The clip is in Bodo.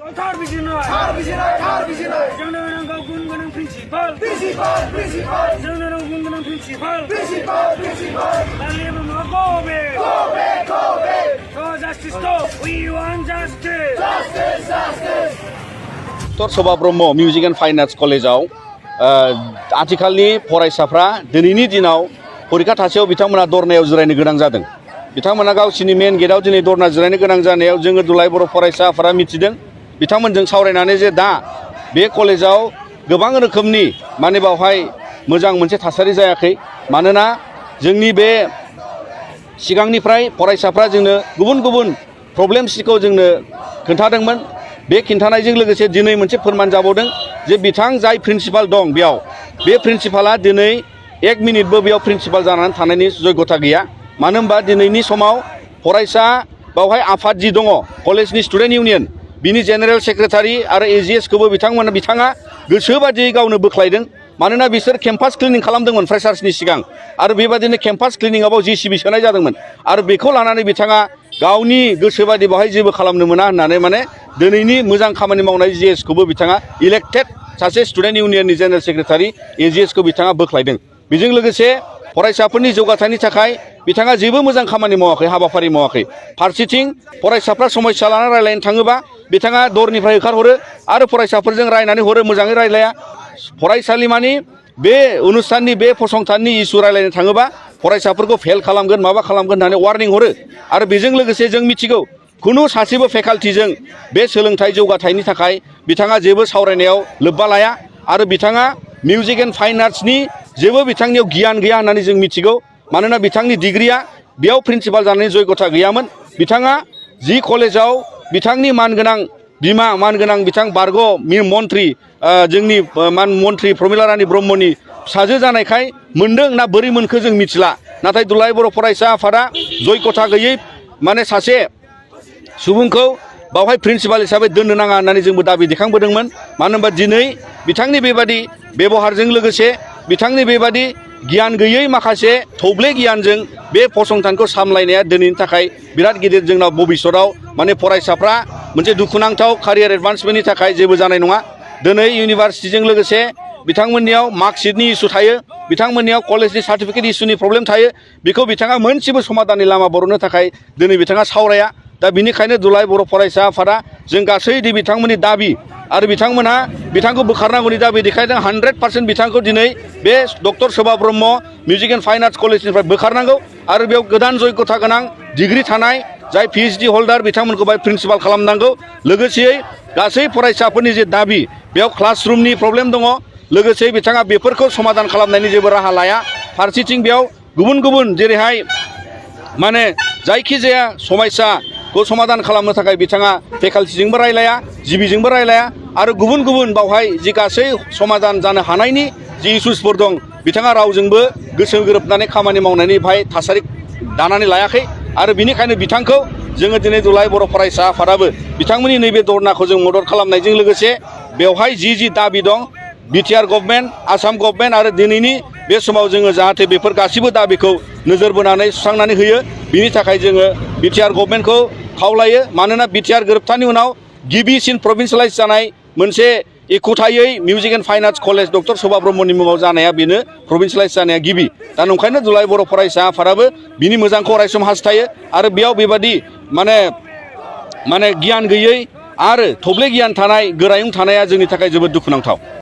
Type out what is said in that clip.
Thar bisinai. Jangan orang gun gunung principal. Jangan orang gun gunung principal. Kali mau go back. So justice stop. We want justice. Doctor Shobha Brahma music and fine arts कलेजाव आथिखालनि फरायसाफ्रा दिनैनि दिनाव फरिखा थासेयाव बिथांमोना धरनायाव जिरायनो गोनां जादों। बिथांमोना गावसिनि मेन गेटआव दिनै धरना जिरायनो गोनां जानायाव जोङो दुलाय बर' फरायसाफोरा मिथिदों। बिथांमोनजों सावरायनानै जे दा बे कलेजाव गोबां रोखोमनि माने बावहाय मोजां मोनसे थासारि जायाखै। मानोना जोंनि बे सिगांनिफ्राय फरायसाफ्रा जोंनो गुबुन गुबुन प्रब्लेम्सखौ जोंनो खोन्थादोंमोन। बे खिन्थानायजों लोगोसे दिनै मोनसे फोरमान जाबावदों जे बिथां जाय प्रिन्सिपाल दं बेयाव बे प्रिन्सिपाला दिनै एक मिनिटबो बेयाव प्रिन्सिपाल जानानै थानायनि जयगथा गैया। मानो होनबा दिनैनि समाव फरायसा बावहाय आफाद जि दङ कलेजनि स्टुडेन्ट इउनियन बिनि जेनेरेल सेक्रेटारि आरो एजिएसखौबो बिथाङा गोसोबादियै गावनो बोख्लायदों। मानोना बिसोर केम्पास क्लिनिं खालामदोंमोन फ्रेसार्सनि सिगां आरो बेबादिनो केम्पास क्लिनिंआव जिसिबि सोनाय जादोंमोन आरो बेखौ लानानै बिथाङा गावनि गोसोबादि बाहाय जेबो खालामनो मोना होननानै माने दिनैनि मोजां खामानि मावनाय जिएसखौबो बिथाङा इलेक्टेड सासे स्टुडेन्ट इउनियननि जेनेरेल सेक्रेटारि एजिएसखौ बिथाङा बोख्लायदों। बेजों लोगोसे फरायसाफोरनि जौगाथायनि थाखाय बिथाङा जेबो मोजां खामानि मावाखै, हाबाफारि मावाखै। फारसेथिं फरायसाफ्रा समस्या लानानै रायज्लायनो थाङोबा बिथाङा दरनिफ्राय होखारहरो आरो फरायसाफोरजों रायनानै हरो, मोजाङै रायलाया। फरायसालिमानि बे अनुस्थाननि बे फसंथाननि इसु रायलायनो थाङोबा फरायसाफोरखौ फेल खालामगोन माबा खालामगोन होननानै वार्निं हरो। आरो बेजों लोगोसे जों मिथिगौ खुनु सासेबो फेकाल्टिजों बे सोलोंथाइ जौगाथायनि थाखाय बिथाङा जेबो सावरायनायाव लोब्बा लाया आरो बिथाङा मिउजिक एन्ड फाइन आर्ट्सनि जेबो बिथांनियाव गियान गैया होननानै जों मिथिगौ। मानोना बिथांनि डिग्रिया बेयाव प्रिन्सिपाल जानायनि जयगथा गैयामोन। बिथाङा जि कलेजाव बिथांनि मानगोनां बिमा मानगोनां बिथां बारग' मन्त्रि जोंनि मन्त्रि प्रमिला रानी ब्रह्मनि फिसाजो जानायखाय मोनदों ना बोरै मोनखो जों मिथिला। नाथाय दुलाराय बर' फरायसा आफादा जयगथा गैयै माने सासे सुबुंखौ बावहाय प्रिन्सिपाल हिसाबै दोननो नाङा होननानै जोंबो दाबि दैखांबोदोंमोन। मानो होनबा दिनै बिथांनि बेबादि बेबहारजों लोगोसे बिथांनि बेबादि गियान गैयै माखासे थौब्ले गियानजों बे फसंथानखौ सामलायनाया दिनैनि थाखाय बिराद गिदिर जोंनाव भबिष्यतआव माने फरायसाफ्रा मोनसे दुखुनांथाव कारियार एडभान्समेन्टनि थाखाय जेबो जानाय नङा। दिनै इउनिभार्सिटिजों लोगोसे बिथांमोननियाव मार्कशिटनि इसु थायो, बिथांमोननियाव कलेजनि सार्टिफिकेट इसुनि प्रब्लेम थायो। बेखौ बिथाङा मोनसेबो समाधाननि लामा बरननो थाखाय दिनै बिथाङा सावराया। दा बिनिखायनो दुलाराय बर' फरायसा आफादा जों गासै बिथांमोननि दाबि आरो बिथांमोनहा बिथांखौ बोखारनांगौनि दाबि देखायदों। 100% बिथांखौ दिनै बे doctor Shobha Brahma music and fine arts कलेजनिफ्राय बोखारनांगौ आरो बेयाव गोदान जयगथा गोनां डिग्रि थानाय जाय पिएइचडि हल्डार बिथांमोनखौ बाय प्रिन्सिपाल खालामनांगौ। लोगोसेयै गासै फरायसाफोरनि जे दाबि बेयाव क्लासरुमनि प्रब्लेम दङ, लोगोसे बिथाङा बेफोरखौ समाधान खालामनायनि जेबो राहा लाया। फारसेथिं बेयाव गुबुन गुबुन जेरैहाय माने जायखिजाया समस्याखौ समाधान खालामनो थाखाय बिथाङा फेकाल्टिजोंबो रायलाया, जिबिजोंबो रायलाया आरो गुबुन गुबुन बावहाय जि गासै समाधान जानो हानायनि जि इसुसफोर दं बिथाङा रावजोंबो गोसो गोरोबनानै खामानि मावनायनि बाहाय थासारि दानानै लायाखै। आरो बिनिखायनो बिथांखौ जोङो दिनै दुलाराय बर' फरायसा आफादाबो बिथांमोननि नैबे धरनाखौ जों मदद खालामनायजों लोगोसे बेवहाय जि दाबि दं बिटिआर गभर्नमेन्ट, आसाम गभर्नमेन्ट आरो दिनैनि बे समाव जोङो जाहाथे बेफोर गासिबो दाबिखौ नोजोर बोनानै सुस्रांनानै होयो बिनि थाखाय जोङो बिटिआर गभर्नमेन्टखौ खावलायो। मानोना बिटिआर गोरोबथानि उनाव गिबिसिन प्रभिन्सियेलाइज जानाय मोनसे एखुथायै music and fine arts college doctor Shobha ब्रह्मनि मुङाव जानाया बेनो प्रभिन्सियेलाइज जानाया गिबि। दा नंखायनो दुलाराय बर' फरायसा आफादाबो बिनि मोजांखौ अरायसम हास्थायो आरो बेयाव बेबादि माने गियान गैयै आरो थौब्ले गियान थानाय गोरायुं थानाया जोंनि थाखाय जोबोद दुखुनांथाव।